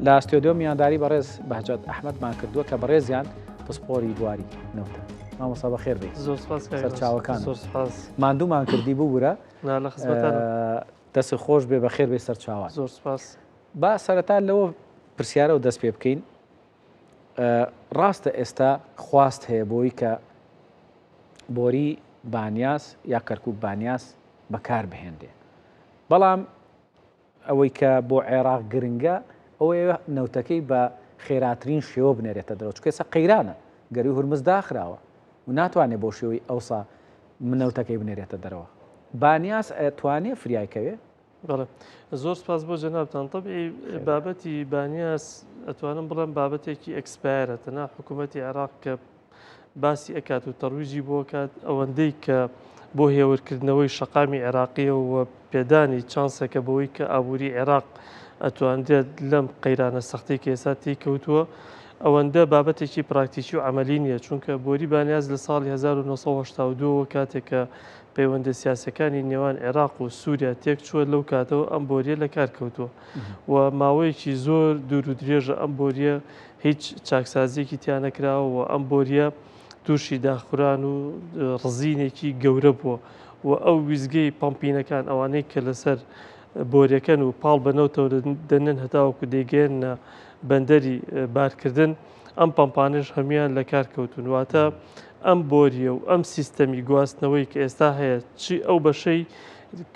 لە ستۆدیۆ میوانداری بەڕێز بەهجەت ئەحمەدمان کردووە کە بەڕێزیان پسپۆری بواری نەوتە. مامۆستا بەخێر بێی. زۆر سپاس کاک ڕەنج. سەرچاوەکان. زۆر سپاس. ماندوومان کردی ببورە. نا لە خزمەتانم. دەستت خۆش بێ بەخێر بێی سەرچاوان. زۆر سپاس. با سەرەتا لەوە پرسیارەوە دەست پێ بکەین. ڕاستە ئێستا خواست هەیە بۆی کە بۆری بانیاس یا کەرکوک بانیاس بەکار بهێنرێ. بەڵام ئەوەی کە بۆ عێراق گرنگە ئەوەیە نەوتەکەی بە خێراترین شێوە بنێرێتە دەرەوە، چونکە ئێستا قەیرانە، گەرووی هورمز داخراوە و ناتوانێت بەو شێوەی ئەوسا نەوتەکەی بنێرێتە دەرەوە. بانیاس ئەتوانێ فریای کەوێ؟ بەڵێ زۆر سپاس بۆ جەنابتان. تەبعی بابەتی بانیاس ئەتوانم بڵێم بابەتێکی expire ە، تەنها حکوومەتی عێراق کە باسی ئەکات و تەڕویجی بۆ ئەکات ئەوەندەی کە بۆ هێورکردنەوەی شەقامی عێراقیە و پێدانی چانسێکە بەوەی کە ئابووری عێراق ئەتوانرێت لەم قەیرانە سەختەی کە ئێستا تێی کەوتووە ئەوەندە بابەتێکی پراکتیکی و عەمەلی نییە چونکە بۆری بانیاز لە ساڵی 1982 وە کاتێک کە پەیوەندە سیاسەکانی نێوان عێراق و سووریا تێکچووە لەو کاتەوە ئەم بۆریە لە کار کەوتووە و ماوەیەکی زۆر دوور و درێژە ئەم بۆریە هیچ چاکسازیەکی تیا نەکراوە و ئەم بۆریە تووشی داخوران و ڕزینێکی گەورە بووە و ئەو ویزگەی پەمپینەکان ئەوانەی کە لەسەر بۆریەکەن و پاڵ بە نەوتەوە دەنێن هەتاوەکو دەیگەیەننە بەندەری بارکردن ئەم پەمپانەش هەمویان لە کار کەوتون واتە ئەم بۆریە و ئەم سیستەمی گواستنەوەی کە ئێستا هەیە چی ئەو بەشەی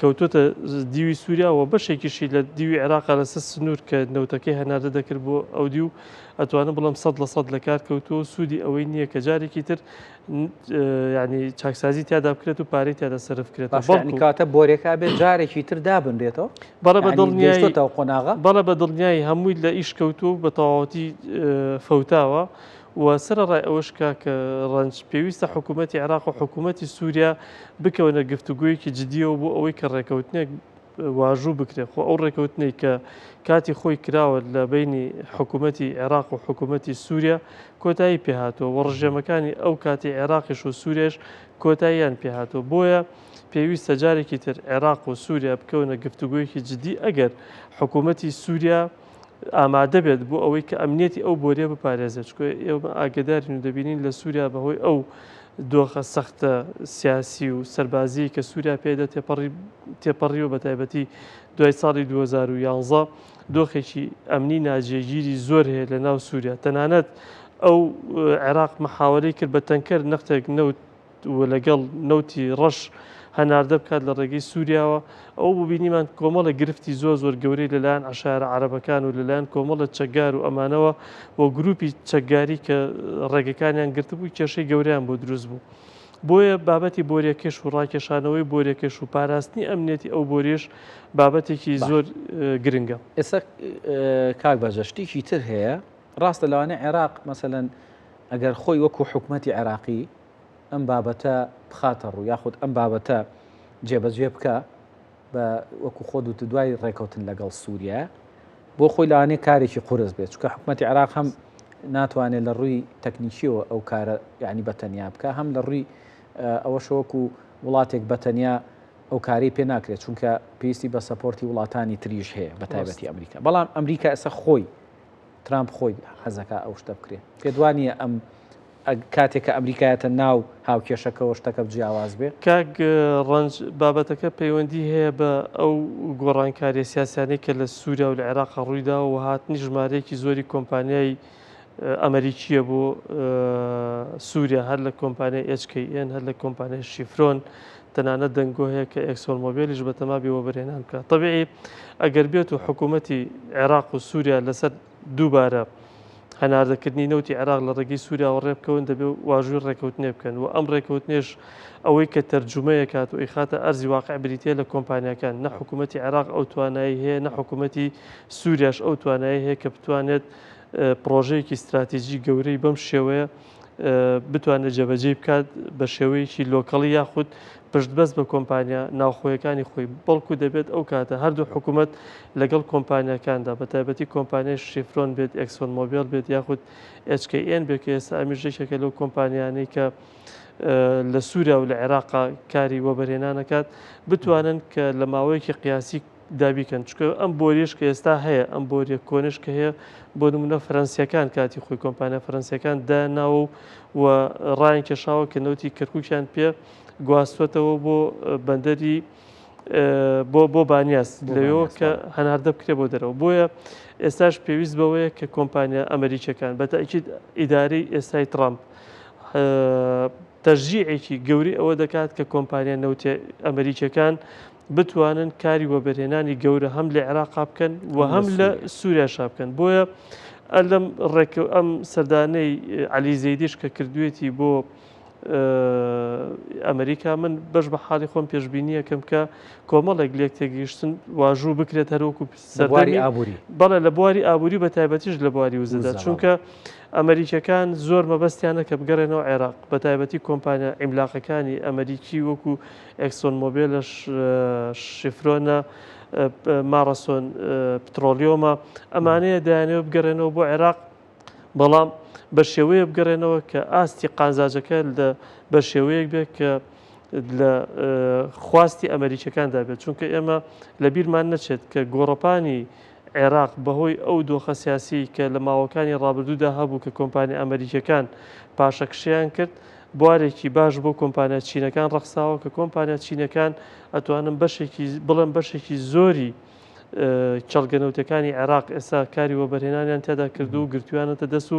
کەوتۆتە دیوی سووریا و بەشێکیشی لە دیوی عێراقا لەسەر سنوور کە نەوتەکەی هەناردە دەکرد بۆ ئەو دیو ئەتوانم بڵێم 100% لە کار کەوتووە و سوودی ئەوەی نییە کە جارێکی تر ینی چاکسازی تیادا بکرێت و پارەی تیادا سەرف بکرێت باشانی کاتە بۆرێکا بێت جارێکی تر دابنرێتەوە بەڵێ بە دڵنیایی قۆناغە بەڵێ بە دڵنیایی هەمووی لە ئیش کەوتووە و بە تەواوەتی فەوتاوە و سەرەڕای ئەوەش کاک ڕەنج پێویستە حکوومەتی عێراق و حکوومەتی سووریا بکەونە گفتوگۆیەکی جدیەوە بۆ ئەوەی کە ڕێکەوتنێک واژوو بکرێت خۆ ئەو ڕێکەوتنەی کە کاتی خۆی کراوە لە بینی حکوومەتی عێراق و حکوومەتی سووریا کۆتایی پێهاتووە و ڕژێمەکانی ئەو کاتی عێراقیش و سووریاش کۆتاییان پێهاتووە بۆیە پێویستە جارێکی تر عێراق و سووریا بکەونە گفتوگۆیەکی جدی ئەگەر حکوومەتی سووریا ئامادە بێت بۆ ئەوەی کە ئەمنیەتی ئەو بۆریە بپارێزێت چونکە ئێمە ئاگدارین و دەبینین لە سووریا بەهۆی ئەو دۆخە سەختە سیاسی و سەربازی کە سووریا پێدا تێپەڕی تێپەڕیوە بە تایبەتی دوای ساڵی 2011 دۆخێکی ئەمنی ناجێگیری زۆر هەیە لە ناو سووریا تەنانەت ئەو عێراق محاوەلەی کرد بە تەنکەر نەختێک نەوت و لەگەڵ نەوتی ڕەش هەناردە بکات لە ڕێگەی سووریاوە، ئەوە بوو بینیمان کۆمەڵێک گرفتی زۆر زۆر گەورەی لەلایەن عەشایەرە عەرەبەکان و لەلایەن کۆمەڵێک چەکگار و ئەمانەوە و گروپی چەکگاری کە ڕێگەکانیان گرتبوو کێشەی گەورەیان بۆ دروست بوو. بۆیە بابەتی بۆریەکەش و ڕاکێشانەوەی بۆریەکەش و پاراستنی ئەمنیەتی ئەو بۆریەش بابەتێکی زۆر گرنگە. ئێستا کاک بەجە شتێکی تر هەیە ڕاستە لەوانەیە عێراق مەسەلەن ئەگەر خۆی وەکو حکومەتی عێراقی ئەم بابەتە بخاتە ڕوو یاخود ئەم بابەتە جێبەجێ بکە بە وەکو خۆت وتت دوای ڕێکەوتن لەگەڵ سووریا بۆ خۆی لەوانەیە کارێکی قورس بێت چونکە حکومەتی عێراق هەم ناتوانێت لە ڕووی تەکنیکیەوە ئەو کارە یعنی بە تەنیا بکە هەم لە ڕووی ئەوەشە وەکو وڵاتێک بە تەنیا ئەو کارەی پێ ناکرێت چونکە پێویستی بە support ی وڵاتانی تریش هەیە بە تایبەتی ئەمریکا بەڵام ئەمریکا ئێستا خۆی ترامپ خۆی حەزەکا ئەو شتە بکرێ. پێت وا نییە ئەم کاتێک کە ئەمریکایەتە ناو هاوکێشەکەوە شتەکە جیاواز بێ؟ کاک ڕەنج، بابەتەکە پەیوەندی هەیە بە ئەو گۆڕانکارییە سیاسیانەی کە لە سووریا و لە عێراقا ڕوویداوە و هاتنی ژمارەیەکی زۆری کۆمپانیای ئەمەریکییە بۆ سووریا هەر لە کۆمپانیای HKN هەر لە کۆمپانیای شیفرۆن تەنانەت دەنگۆ هەیە کە ئێکسۆن مۆبێلیش بەتەما بێ وەبەرهێنان بکات. تەبیعی ئەگەر بێت و حکوومەتی عێراق و سووریا لەسەر دووبارە هەناردەکردنی نەوتی عێراق لە ڕێگەی سووریاوە ڕێبکەون دەبێ واژووی ڕێکەوتنێ بکەن و ئەم ڕێکەوتنێش ئەوەی کە تەرجومەیە کات و ئەیخاتە ئەرزی واقع بریتیە لە کۆمپانیاکان نە حکوومەتی عێراق ئەو توانایی هەیە نە حکوومەتی سووریاش ئەو توانایی هەیە کە بتوانێت پڕۆژەیەکی ستراتیجی گەورەی بەم شێوەیە بتوانێت جێبەجێی بکات بە شێوەیەکی لۆکەڵی یاخود پشتبەست بە کۆمپانیا ناوخۆیەکانی خۆی، بەڵکو دەبێت ئەو کاتە هەردوو حکوومەت لەگەڵ کۆمپانیاکاندا بە تایبەتی کۆمپانیای شیفرۆن بێت، ئێکسۆن مۆبێل بێت یاخود HKN بێت کە ئێستا ئەمیش یەکێکە لەو کۆمپانیانەی کە لە سووریا و لە عێراقا کاری وەبەرهێنان ئەکات بتوانن کە لە ماوەیەکی قیاسی دابیکەن چکە ئەم بۆریش کە ئێستا هەیە ئەم بۆریە کۆنش کە هەیە بۆ نمونە فەرەنسیەکان کاتی خۆی کۆمپانیا فەرەنسیەکان داناوە و ڕایان کێشاوە کە نەوتی کەرکوکیان پێ گواستوەتەوە بۆ بەندەری بۆ بۆ بانیاس لەوێەوە کە هەناردە بکرێ بۆ دەرەوە بۆیە ئێستاش پێویست بەوەیە کە کۆمپانیا ئەمریکیەکان بە تاکید ئیدارەی ئێستای ترامپ تەشجیعێکی گەورەی ئەوە دەکات کە کۆمپانیا نەوتیە ئەمریکیەکان بتوانن کاری وەبەرهێنانی گەورە هەم لە عێراقا بکەن و هەم لە سووریاشا بکەن بۆیە لەم ڕێک ئەم سەردانەی عەلی زەیدیش کە کردوێتی بۆ ئەمریکا من بەش بە حاڵی خۆم پێشبینیەکەم کە کۆمەڵێک لێک تێگەیشتن واژوو بکرێت هەروەکو سەردەمی ئابووری بەڵێ لە بواری ئابووری بە تایبەتیش لە بواری وزەدا چونکە ئەمەریکیەکان زۆر مەبەستیانە کە بگەڕێنەوە عێراق، بەتایبەتی کۆمپانیا عیملاقەکانی ئەمەریکی وەکو ئێکسۆن مۆبێلە، شیفرۆنە، ماڕەسۆن پترۆلیۆمە، ئەمانەیە دەیانەوێت بگەڕێنەوە بۆ عێراق، بەڵام بە شێوەیە بگەڕێنەوە کە ئاستی قانزاجەکە لە بە شێوەیەک بێت کە لە خواستی ئەمەریکیەکاندا بێت، چونکە ئێمە لەبیرمان نەچێت کە گۆڕەپانی عێراق بەهۆی ئەو دۆخە سیاسیەی کە لە ماوەکانی ڕابردوودا هەبوو کە کۆمپانیا ئەمەریکیەکان پاشەکشەیان کرد، بوارێکی باش بۆ کۆمپانیا چینەکان ڕەخساوە کە کۆمپانیا چینەکان ئەتوانن بەشێکی بڵێم بەشێکی زۆری کێڵگە نەوتەکانی عێراق ئێستا کاری وەبەرهێنانیان تێدا کردو و گرتویانەتە دەست و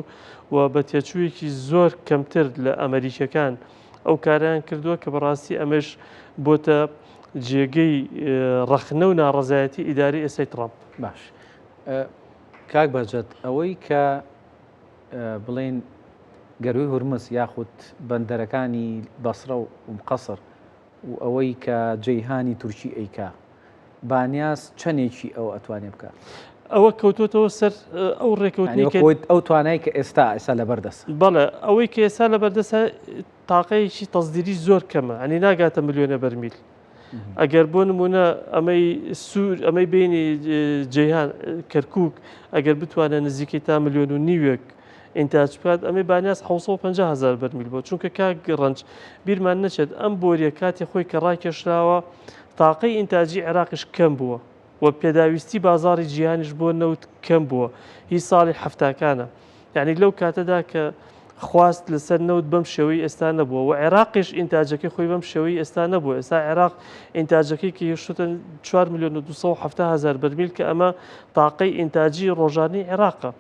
و بە تێچوویەکی زۆر کەمتر لە ئەمەریکیەکان ئەو کارەیان کردووە کە بەڕاستی ئەمەش بۆتە جێگەی ڕەخنە و ناڕەزایەتی ئیدارەی ئێستای تڕامپ. باش کاک بەهجەت ئەوەی کە بڵێن گەرووی هورمز یاخود بەندەرەکانی بەسرە و ئوم قەسر و ئەوەی کە جەیهانی تورکی ئەیکا بانیاس چەندێکی ئەو ئەتوانێ بکا؟ ئەوە کەوتۆتەوە سەر ئەو ڕێکەوتنەی کە ئەو توانای کە ئێستا ئێستا لەبەردەستە. بەڵێ ئەوەی کە ئێستا لەبەردەستە تاقەیەکی تەزدیری زۆر کەمە ئەنی ناگاتە ملیۆنە بەرمیل ئەگەر بۆ نمونە ئەمەی سوور ئەمەی بینی جیهان کەرکک ئەگەر بتوانێت نزیکەی تا ملیۆن و نیوێک ئینتاج بکات ئەمەی بانیاس 650 هزار بەرمیل بۆ چونکە کاک ڕەنج بیرمان نەچێت ئەم بۆریە کاتی خۆی کە ڕاکێشراوە تاقەی ئینتاجی عێراقیش کەم بووە و پێداویستی بازاڕی جیهانیش بۆ نەوت کەم بووە هی ساڵی حەفتاکانە یعنی لەو کاتەدا کە خواست لەسەر نەوت بەم شێوەی ئێستا نەبووە و عێراقیش ئینتاجەکەی خۆی بەم شێوەی ئێستا نەبووە ئێستا عێراق ئینتاجەکەی کە هێشتە 4 میلیۆن و 270 هزار بەرمیل کە ئەمە تاقەی ئینتاجی ڕۆژانەی عێراقە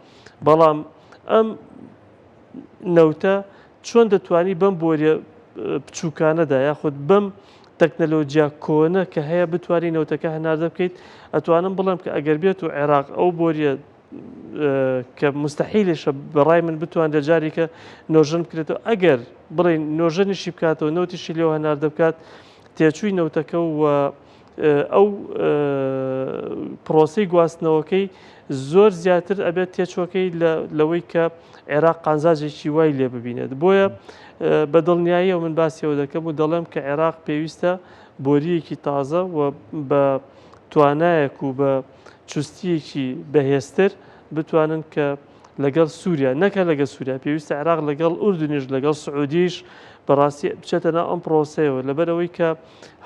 بەڵام ئەم نەوتە چۆن دەتوانی بەم بۆریە بچووکانەدا یاخود بەم تەکنەلۆجیا کۆنە کە هەیە بتوانی نەوتەکە هەناردە بکەیت ئەتوانم بڵێم کە ئەگەر بێت و عێراق ئەو بۆریە کە مستحیلیشە بەڕای من بتوانرێت جارێکە نۆژەن بکرێتەوە ئەگەر بڵێن نۆژەنیشی بکاتەوە نەوتیشی لێوە هەناردە بکات تێچووی نەوتەکە و ئەو پرۆسەی گواستنەوەکەی زۆر زیاتر ئەبێت تێچوەکەی لەوەی کە عێراق قانزاجێکی وای لێ ببینێت بۆیە بە دڵنیاییەوە من باسیەوە دەکەم و دەڵێم کە عێراق پێویستە بۆریەکی تازە و بە توانایەک و بە چوستیەکی بەهێزتر بتوانن کە لەگەڵ سووریا نەکە لەگەڵ سووریا پێویستە عێراق لەگەڵ ئوردنیش لەگەڵ سعودیش بەڕاستی بچێتە ناو ئەم پرۆسەیەوە لەبەرەوەی کە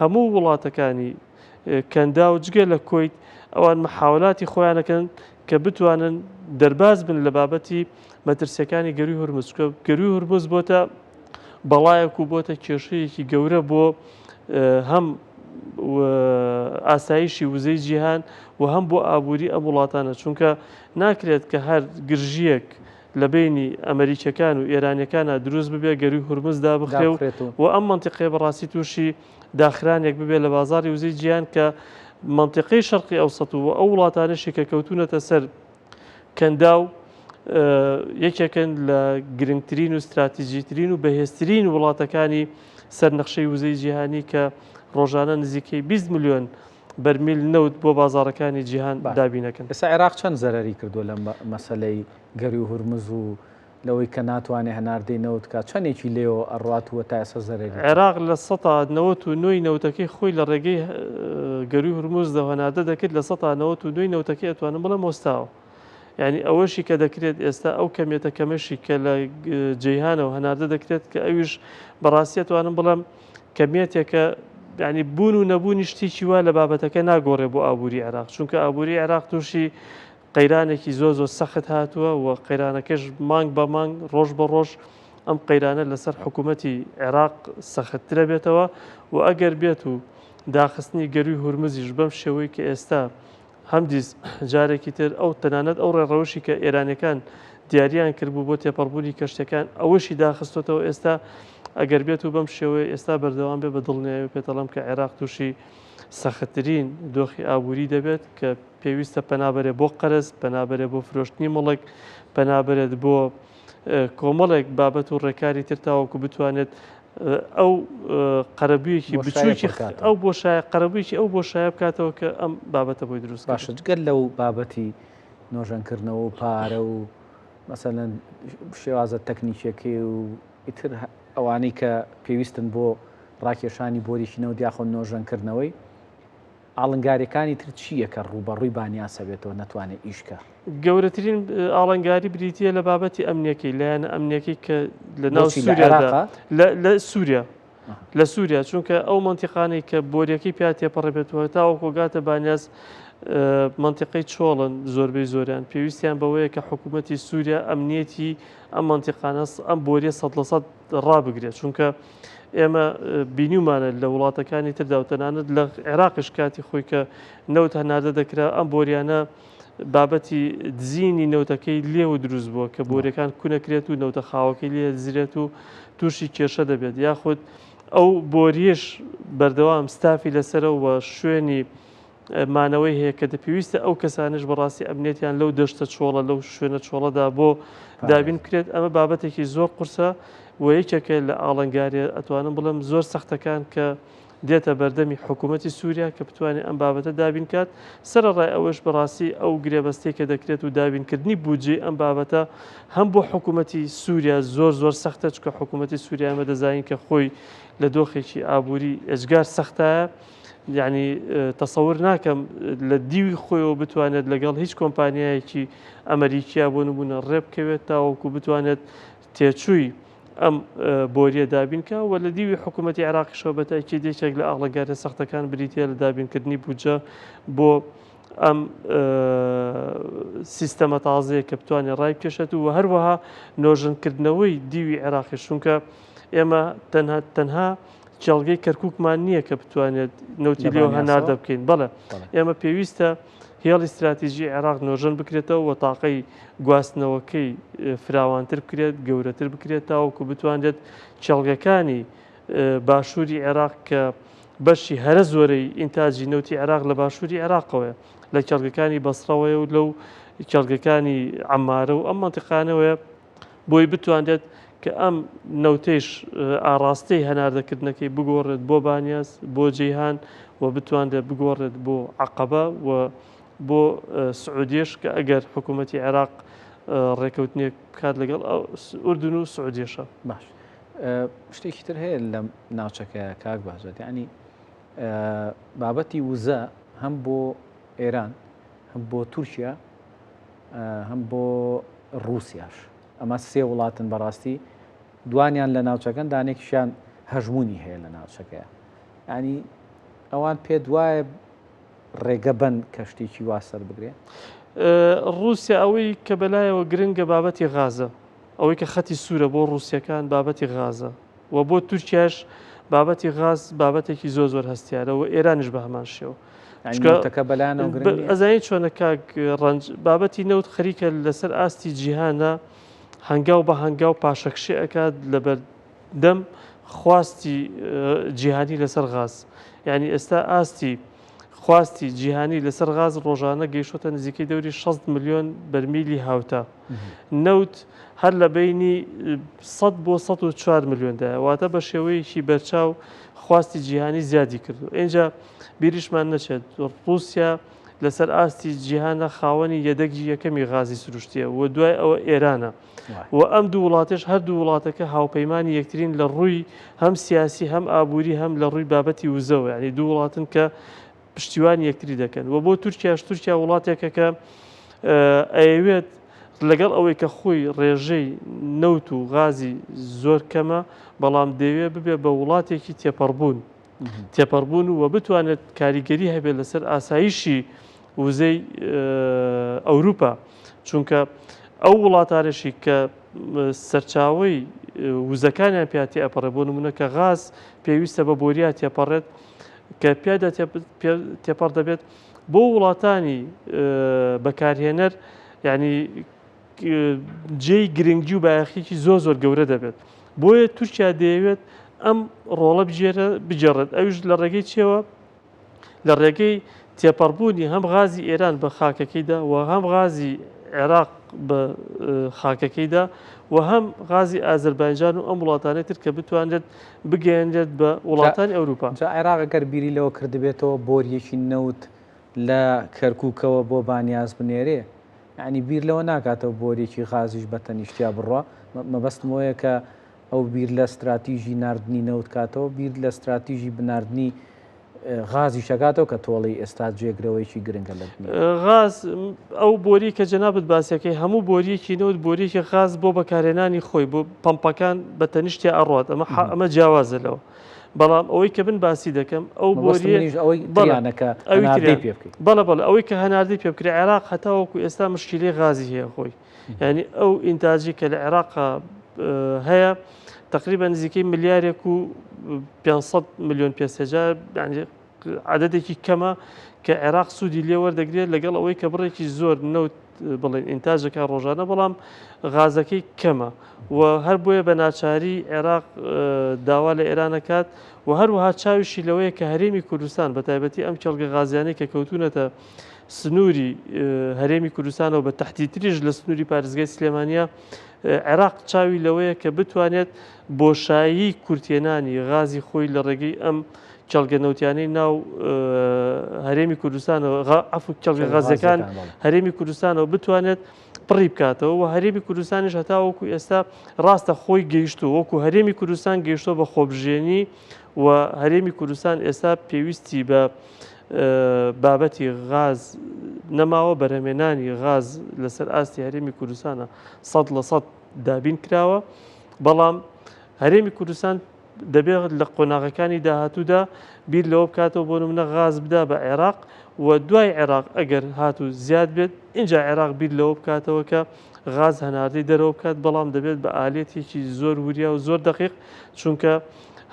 هەموو وڵاتەکانی کەنداو جگە لە کۆیت ئەوان محاولاتی خۆیانەکەن کە بتوانن دەرباز بن لە بابەتی مەترسیەکانی گەروی هورمز چونکە گەروی هورمز بۆتە بەڵایەک و بۆتە کێشەیەکی گەورە بۆ هەم ئاسایشی وزەی جیهان و هەم بۆ ئابووری ئەم وڵاتانە چونکە ناکرێت کە هەر گرژیەک لە بەینی ئەمەریکیەکان و ئێرانیەکانا دروست ببێ گەروی هورمز دابخرێ و و ئەم مەنتیقەیە بەڕاستی تووشی داخرانێک ببێ لە بازاڕی وزەی جیهان کە مەنتیقەی شەرقی ئەوسەت و ئەو وڵاتانەشی کە کەوتوونەتە سەر کەنداو یەکێکن لە گرنگترین و ستراتیجیترین و بەهێزترین وڵاتەکانی سەر نەخشەی وزەی جیهانی کە ڕۆژانە نزیکەی 20 ملیۆن بەرمیل نەوت بۆ بازاڕەکانی جیهان دابینەکەن. ئێستا عێراق چەند زەرەری کردووە لەم مەسەلەی گەروی هورمز و لەوەی کە ناتوانێ هەناردەی نەوت بکات چەندێکی لێوە ئەڕوات و تا ئێستا زەرەری کردووە؟ عێراق 99% ی نەوتەکەی خۆی لە ڕێگەی گەروی هورمزەوە هەناردە دەکرد، 99% ی نەوتەکەی ئەتوانم بڵێم وەستاوە. یانی ئەوەشی کە دەکرێت ئێستا ئەو کەمیەتە کەمەشی کە لە جەیهانەوە هەناردە دەکرێت کە ئەویش بەڕاستی ئەتوانم بڵێم کەمیەتێکە ینی بوون و نەبوونی شتێکی وا لە بابەتەکە ناگۆڕێ بۆ ئابووری عێراق چونکە ئابووری عێراق تووشی قەیرانێکی زۆر زۆر سەخت هاتووە و قەیرانەکەش مانگ بە مانگ ڕۆژ بە ڕۆژ ئەم قەیرانە لەسەر حکوومەتی عێراق سەختترە بێتەوە و ئەگەر بێت و داخستنی گەروی هورمزیش بەم شێوەی کە ئێستا هەمدیس جارێکی تر ئەو تەنانەت ئەو ڕێڕەوشی کە ئێرانیەکان دیاریان کردبوو بۆ تێپەڕبوونی کەشتەکان ئەوەشی داخستۆتەوە ئێستا ئەگەر بێت و بەم شێوەیە ئێستا بەردەوام بێ بە دڵنیایی پێتەڵم کە عێراق تووشی سەختترین دۆخی ئابووری دەبێت کە پێویستە پەنابەرێ بۆ قەرز پەنابەرێ بۆ فرۆشتنی مڵک پەنابەرێت بۆ کۆمەڵێک بابەت و ڕێکاری تر تاوەکو بتوانێت ئەو قەرەبوویەکی بچووکی ئەو بۆشایە قەرەبوویەکی ئەو بۆشایە بکاتەوە کە ئەم بابەتە بۆی دروست باشە جگەر لەو بابەتی نۆژەنکردنەوە و پارە و مەسەلەن شێوازە تەکنیکیەکەی و ئیتر ئەوانەی کە پێویستن بۆ ڕاکێشانی بۆریی نەوت یاخۆ نۆژەنکردنەوەی ئاڵنگاریەکانی تر چییە کە ڕووبەڕووی بانیاس ئەبێتەوە نەتوانێت ئیش کا؟ گەورەترین ئاڵنگاری بریتییە لە بابەتی ئەمنیەکەی، لایەنە ئەمنیەکەی کە لە ناو سووریادا لە سووریا لە سووریا چونکە ئەو مەنتیقانەی کە بۆریەکەی پیا تێپەڕێ بێتەوە تاوەکو گاتە بانیاس مەنتیقەی چۆڵن زۆربەی زۆریان پێویستیان بەوەیە کە حکوومەتی سووریا ئەمنیەتی ئەم مەنتیقانە ئەم بۆریە 100% ڕابگرێت چونکە ئێمە بینیومانە لە وڵاتەکانی تردا و تەنانەت لە عێراقیش کاتی خۆی کە نەوت هەناردە دەکرا ئەم بۆریانە بابەتی دزینی نەوتەکەی لێوە دروست بووە کە بۆریەکان کونەکرێت و نەوتە خاوەکەی لێ دزرێت و تووشی کێشە دەبێت یاخود ئەو بۆریش بەردەوام ستافی لەسەرە و شوێنی مانەوەی هەیە کە پێویستە ئەو کەسانەش بەڕاستی ئەمنیەتیان لەو دەشتە چۆڵە لەو شوێنە چۆڵەدا بۆ دابین بکرێت ئەمە بابەتێکی زۆر قورسە و یەکێکە لە ئاڵنگاریە ئەتوانم بڵێم زۆر سەختەکان کە دێتە بەردەمی حکوومەتی سووریا کە بتوانێت ئەم بابەتە دابین کات سەرەڕای ئەوەش بەڕاستی ئەو گرێبەستەی کە دەکرێت و دابینکردنی بودجەی ئەم بابەتە هەم بۆ حکوومەتی سووریا زۆر زۆر سەختە چونکە حکوومەتی سووریا ئێمە دەزانین کە خۆی لە دۆخێکی ئابووری ئێجگار سەختایە یعنی تەسەور ناکەم لە دیوی خۆیەوە بتوانێت لەگەڵ هیچ کۆمپانیایەکی ئەمریکیا بۆ نمونە ڕێ بکەوێت تاوەکو بتوانێت تێچووی ئەم بۆریە دابینکە و لە دیوی حکوومەتتی عراقیشەوە بە تاکید یەکێک لە ئاڵنگاریە سەختەکان بریتە لە دابینکردنی بودجە بۆ ئەم سیستەمە تازەیە کە بتوانێت ڕای بکێشێت و هەروەها نۆژەنکردنەوەی دیوی عێراقی چونکە ئێمە تەنها تەنها کێڵگەی کەرکووکمان نییە کە بتوانێت نەوتی لێوە هەناردە بکەین بەڵێ ئێمە پێویستە هێڵی استراتیژی عێراق نۆژەن بکرێتەوە و تاقەی گواستنەوەکەی فراوانتر بکرێت گەورەتر بکرێت تاوەکو بتوانرێت کێڵگەکانی باشووری عێراق کە بەشی هەرە زۆرەی ئینتاجی نەوتی عێراق لە باشووری عێراقەوەیە لە کێڵگەکانی بەسڕەوەیە و لەو کێڵگەکانی عەمارە و ئەم مەنتیقانەوەیە بۆی بتوانرێت کە ئەم نەوتەیش ئاڕاستەی هەناردەکردنەکەی بگۆڕێت بۆ بانیاس، بۆ جەیهان و بتوانرێت بگۆڕێت بۆ عەقەبە و بۆ سعودیەش کە ئەگەر حکوومەتی عێراق ڕێکەوتنێک بکات لەگەڵ ئوردن و سعودیەشە. باش شتێکی تر هەیە لەم ناوچەکە کاک بەهجەت یعنی بابەتی وزە هەم بۆ ئێران هەم بۆ تورکیا هەم بۆ ڕووسیاش ئەمە سێ وڵاتن بەڕاستی دوانیان لە ناوچەکەن دانێکیشیان هەژمونی هەیە لە ناوچەکەیە ینی ئەوان پێت وایە ڕێگە بن کە شتێکی وا سەر بگرێ؟ ڕووسیا ئەوەی کە بەلایەوە گرنگە بابەتی غازە ئەوەی کە خەتی سوورە بۆ ڕووسەکان بابەتی غازە و بۆ تورکیاش بابەتی غاز بابەتێکی زۆر زۆر هەستیارە و ئێرانیش بە هەمان شێوە. نەوتەکە بەلایانەوە گرنگ نییە؟ ئەزانی چۆنە کاک ڕەنج، بابەتی نەوت خەریکە لەسەر ئاستی جیهانە هەنگاو بە هەنگاو پاشەکشێ ئەکات لەبەردەم خواستی جیهانی لەسەر غاز. یعنی ئێستا ئاستی خواستی جیهانی لەسەر غاز ڕۆژانە گەیشتۆتە نزیکەی دەوری 60 ملیۆن بەرمیلی هاوتا. نەوت هەر لە بەینی 100 بۆ 104 ملیۆندایە واتە بە شێوەیەکی بەرچاو خواستی جیهانی زیادی کردو ئینجا بیریشمان نەچێت ڕووسیا لەسەر ئاستی جیهانە خاوەنی یەدەگی یەکەمی غازی سروشتیە و دوای ئەوە ئێرانە و ئەم دوو وڵاتێش هەردوو وڵاتەکە هاوپەیمانی یەکترین لە ڕووی هەم سیاسی هەم ئابووری هەم لە ڕووی بابەتی وزەوە یعنی دوو وڵاتن کە پشتیوانی یەکتری دەکەن و بۆ تورکیاش تورکیا وڵاتێکە کە ئەیەوێت لەگەڵ ئەوەی کە خۆی ڕێژەی نەوت و غازی زۆر کەمە بەڵام دەیەوێت ببێ بە وڵاتێکی تێپەڕبوون. تێپەڕبوون و بتوانێت کاریگەری هەبێت لەسەر ئاسایشی وزەی ئەوروپا چونکە ئەو وڵاتانەشی کە سەرچاوەی وزەکانیان پیا تێئەپەڕێ بۆ نمونە کە غاز پێویستە بە بۆریا تێپەڕێت کە پیادا تێپەڕ دەبێت بۆ وڵاتانی بەکارهێنەر یعنی جێی گرنگی و بایەخێکی زۆر زۆر گەورە دەبێت بۆیە تورکیا دەیەوێت ئەم ڕۆڵە بگێرە بگێڕێت ئەویش لە ڕێگەی چێوە لە ڕێگەی تێپەڕبوونی هەم غازی ئێران بە خاکەکەیدا و هەم غازی عێراق بە خاکەکەیدا و هەم غازی ئازربایجان و ئەم وڵاتانەی تر کە بتوانرێت بگەیەنرێت بە وڵاتانی ئەوروپا. جا عێراق گەر بیری لەوە کردبێتەوە بۆرییەکی نەوت لە کەرکوکەوە بۆ بانیاس بنێرێ، یەعنی بیر لەوە ناکاتەوە بۆرییەکی غازیش بە تەنیشتیا بڕوا؟ مەبەستم ئەوەیە کە ئەو بیر لە ستراتیژی ناردنی نەوت کاتەوە، بیر لە ستراتیژی بناردنی غازیش ئەکاتەوە کە تۆڵەی ئێستا جێگرەوەیەکی گرنگە لە دنیا. غاز، ئەو بۆریەی کە جەنابت باسیەکەی هەموو بۆریەکی نەوت بۆریەکی غاز بۆ بەکارهێنانی خۆی بۆ پەمپەکان بە تەنیشتیا ئەڕوات ئەمە ئەمە جیاوازە لەوە بەڵام ئەوەی کە من باسی دەکەم ئەو بۆریە ئەوەی تریانەکە هەناردەی پێ بکەیت. بەڵێ بەڵێ ئەوەی کە هەناردەی پێ بکرێت عێراق هەتاوەکو ئێستا مشکیلەی غازی هەیە خۆی یعنی ئەو ئینتاجی کە لە عێراق هەیە تقریبا نزیکەی ملیارێک و 500 میلیۆن پێسێجا یعنی عددێکی کەمە کە عێراق سوودی لێ وەردەگرێت لەگەڵ ئەوەی کە بڕێکی زۆر نەوت بڵێن ئینتاجەکە ڕۆژانە بەڵام غازەکەی کەمە و هەر بۆیە بە ناچاری عێراق داوا لە ئێرانەکات و هەروەها چاویشی لەوەیە کە هەرێمی کوردستان بە تایبەتی ئەم کێڵگە غازیانەی کە کەوتونەتە سنووری هەرێمی کوردستانەوە بە تەحدیدتریش لە سنووری پارێزگای سلێمانیە، عێراق چاوی لەوەیە کە بتوانێت بۆشایی کورتهێنانی غازی خۆی لە ڕێگەی ئەم کێڵگە نەوتیانەی ناو هەرێمی کوردستانەوە عەفو کێڵگە غازیەکان هەرێمی کوردستانەوە بتوانێت پڕی بکاتەوە و هەرێمی کوردستانیش هەتاوەکو ئێستا ڕاستە خۆی گەیشتووە وەکو هەرێمی کوردستان گەیشتووە بە خۆبژێنی و هەرێمی کوردستان ئێستا پێویستی بە بابەتی غاز نەماوە، بەرهەمهێنانی غاز لەسەر ئاستی هەرێمی کوردستانە 100% دابین کراوە، بەڵام هەرێمی کوردستان دەبێت لە قۆناغەکانی داهاتوودا بیر لەوە بکاتەوە بۆ نمونە غاز بدا بە عێراق و دوای عێراق ئەگەر هاتوو زیاد بێت ئینجا عێراق بیر لەوە بکاتەوە کە غاز هەناردەی دەرەوە بکات بەڵام دەبێت بە ئالێتێکی زۆر وریا و زۆر دەقیق چونکە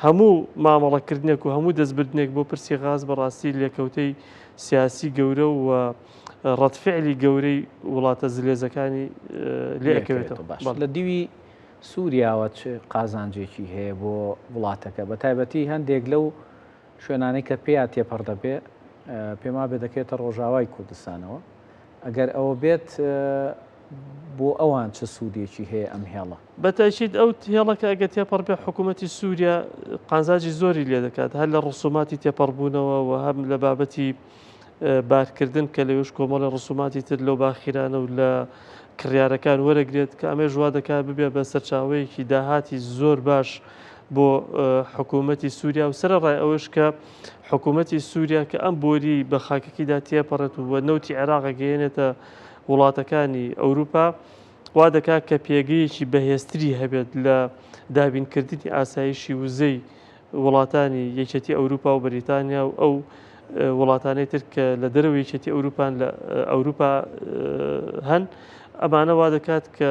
هەموو مامەڵەکردنێک و هەموو دەستبردنێک بۆ پرسی غاز بەڕاستی لێکەوتەی سیاسی گەورە و ڕەدفعلی گەورەی وڵاتە زلێزەکانی لێ ئەکەوێتەوە. باش لە دیوی سووریاوە چ قازانجێکی هەیە بۆ وڵاتەکە بە تایبەتی هەندێک لەو شوێنانەی کە پێیا تێپەڕ دەبێ پێما بێ دەکەوێتە ڕۆژاوای کوردستانەوە ئەگەر ئەوە بێت بۆ ئەوان چ سوودێکی هەیە ئەم هێڵە؟ بە تەئکید ئەو هێڵە کە ئەگەر تێپەڕ بێت حکوومەتی سووریا قازانجی زۆری لێ دەکات هەر لە ڕسوماتی تێپەڕبوونەوە و هەم لە بابەتی بارکردن کە لەوێش کۆمەڵی ڕسوماتی تر لەو باخیرانە و لە کڕیارەکان وەرەگرێت کە ئەمەش وا دەکات ببێ بە سەرچاوەیەکی داهاتی زۆر باش بۆ حکوومەتی سووریا و سەرەڕای ئەوەش کە حکوومەتی سووریا کە ئەم بۆری بە خاکەکەیدا تێپەڕێت و نەوتی عێراق گەیەنێتە وڵاتەکانی ئەوروپا وا دەکات کە پێگەیەکی بەهێزتری هەبێت لە دابینکردنی ئاسایشی وزەی وڵاتانی یەکێتی ئەوروپا و بەریتانیا و ئەو وڵاتانەی تر کە لە دەرەوەی یەکێتی ئەوروپان لە ئەوروپا هەن ئەمانە وا دەکات کە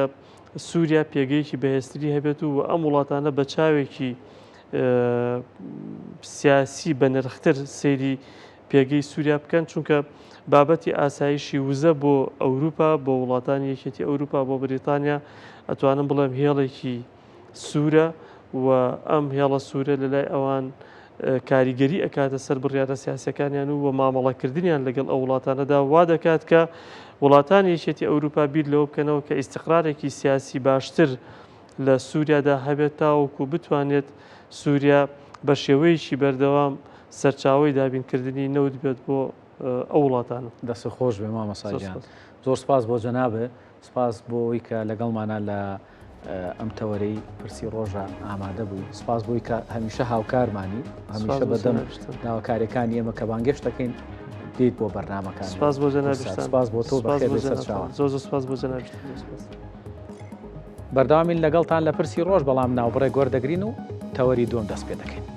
سووریا پێگەیەکی بەهێزتری هەبێت و ئەم وڵاتانە بە چاوێکی سیاسی بەنرختر سەیری پێگەی سووریا بکەن، چونکە بابەتی ئاسایشی وزە بۆ ئەوروپا، بۆ وڵاتانی یەکێتی ئەوروپا، بۆ بریتانیا ئەتوانم بڵێم هێڵێکی سوورە و ئەم هێڵە سوورە لە لای ئەوان کاریگەری ئەکاتە سەر بڕیارە سیاسەکانیان و مامەڵەکردنیان لەگەڵ ئەو وڵاتانەدا وا دەکات کە وڵاتانی یەکێتی ئەوروپا بیر لەوە بکەنەوە کە ئیستقرارێکی سیاسی باشتر لە سووریادا هەبێت تاوەکو بتوانێت سووریا بە شێوەیەکی بەردەوام سەرچاوەی دابینکردنی نەوت بێت بۆ ئەو وڵاتانە. دەستت خۆش بێ مامۆستا گیان. زۆر سپاس بۆ جەنابت، سپاس بۆ ئەوەی کە لەگەڵمانا لە ئەم تەوەرەی پرسی ڕۆژە ئامادە بووی، سپاس بۆی کە هەمیشە هاوکارمانی، هەمیشە بەدەم داواکاریەکانی ئێمە کە بانگێشت دەکەین دێیت بۆ بەرنامەکان. سپاس بۆ جەنابیشتان. سپاس بۆ تۆ، بەخێر بێی سەرچاوان. زۆر زۆر سپاس بۆ جەنابیشتان. زۆر سپاس. بەردەوامین لەگەڵتان لە پرسی ڕۆژ، بەڵام ناوبڕێک وەردەگرین و تەوەری دووەم دەست پێ دەکەین.